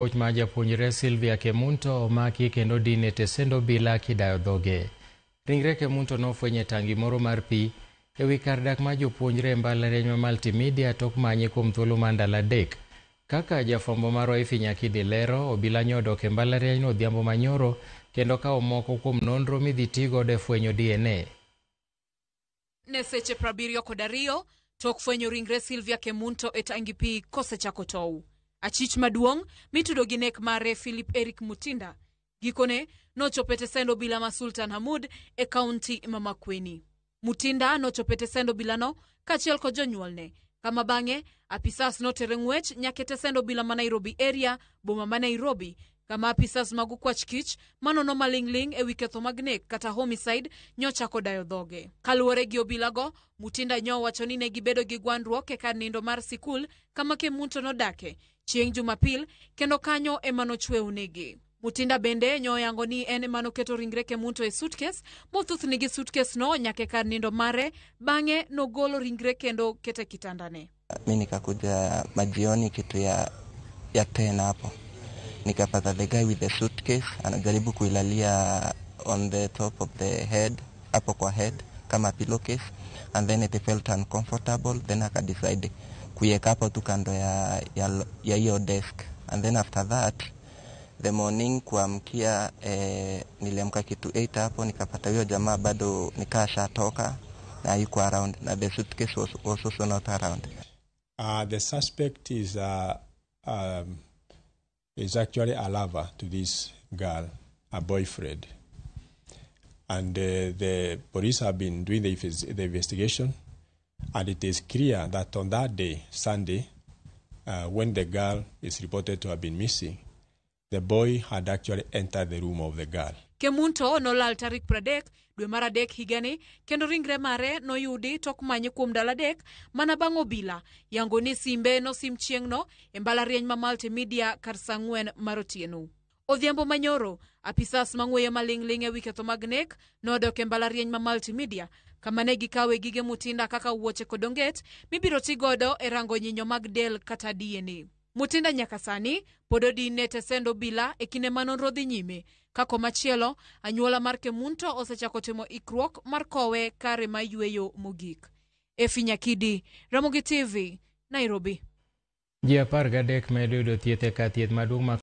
Koch ma japuonjre Sylvia Kemunto omaki kendo din e tesend obila kidayo dhoge. Ringre Kemunto nofweny e tangi moro mar pi e wi kar dak mar jopuonjre e mbalariany ma Multimedia tok manye kuom thuolo mar ndalo 3. Kaka jafwambo marwa Ifi Nyakidi lero, obila nyodok e mbalariany no odhiambo manyoro kendo kawo moko kuom nonro midhi tigodo e fwenyo DNA. Ne seche 72 tok fwenyo ringre Sylvia Kemunto e tangi pi kosechako tow. Achich maduong' mitudo gi nek mare Philip Eric Mutinda gikone nochopo e tesend obila ma Sultan Hamud e kaunti ma Makueni. Mutinda nochopo e tesend obilano kaachiel kod jonyuolne, kama bang'e apisas notere ng'wech nyaka e tesend obila ma Nairobi area, boma ma Nairobi, kama apisas mag okwach kich manono maling'ling' ewi ketho mag nek kata homicide nyochako dayo dhoge. Kaluwore gi obilago, Mutinda nyowacho ni ne gibedo gi gwandruok e kar nindo mar sikul kama Kemunto nodake chieng' Jumapil kendo kanyo ema nochweyo negi. Mutinda bende nyoyango ni en ema noketo ringre Kemunto e suitcase mothuthni gi suitcase no nyaka e kar nindo mare, bang'e nogolo ringre kendo kete kitandane. Mi nikakuja majioni kitu ya 10 hapo, nikapata the guy with the suitcase anajaribu kuilalia on the top of the head, hapo kwa head kama pillowcase, and then it felt uncomfortable, then akadecide kuiweka hapo tu kando ya hiyo desk. And then after that, the morning kuamkia, niliamka kitu 8 hapo, nikapata huyo jamaa bado nikaa shatoka na yuko around na the suitcase was also not around. The suspect is actually a lover to this girl, a boyfriend. And the police have been doing the investigation, and it is clear that on that day, Sunday, when the girl is reported to have been missing, the boy had actually entered the room of the girl. Kemunto nolal tarik 30 dwe mar 3 higani kendo ringre mare noyudi tok manye kuom ndalo 3 mana bang' obila yango ni simbe nosim chieng'no e mbalariany ma Multimedia kar saa 4 mar otieno. Odhiambo manyoro, apisas mang'weyo maling'ling' ewi ketho mag nek nodok e mbalariany ma Multimedia kama ne gikawe gige Mutinda kaka wuoche kod onget mibiro ti godo e rango nyinyo mag del kata DNA. Mutinda nyaka sani pod odin e tesend obila e kinde ma nonro dhi nyime. Ka komachielo, anyuola mar Kemunto osechako timo ikruok mar kowe kare mar yweyo mogik. Efi Nyakidi, Ramogi TV, Nairobi. Ji 13 medo yudo thieth e kar thieth maduong' ma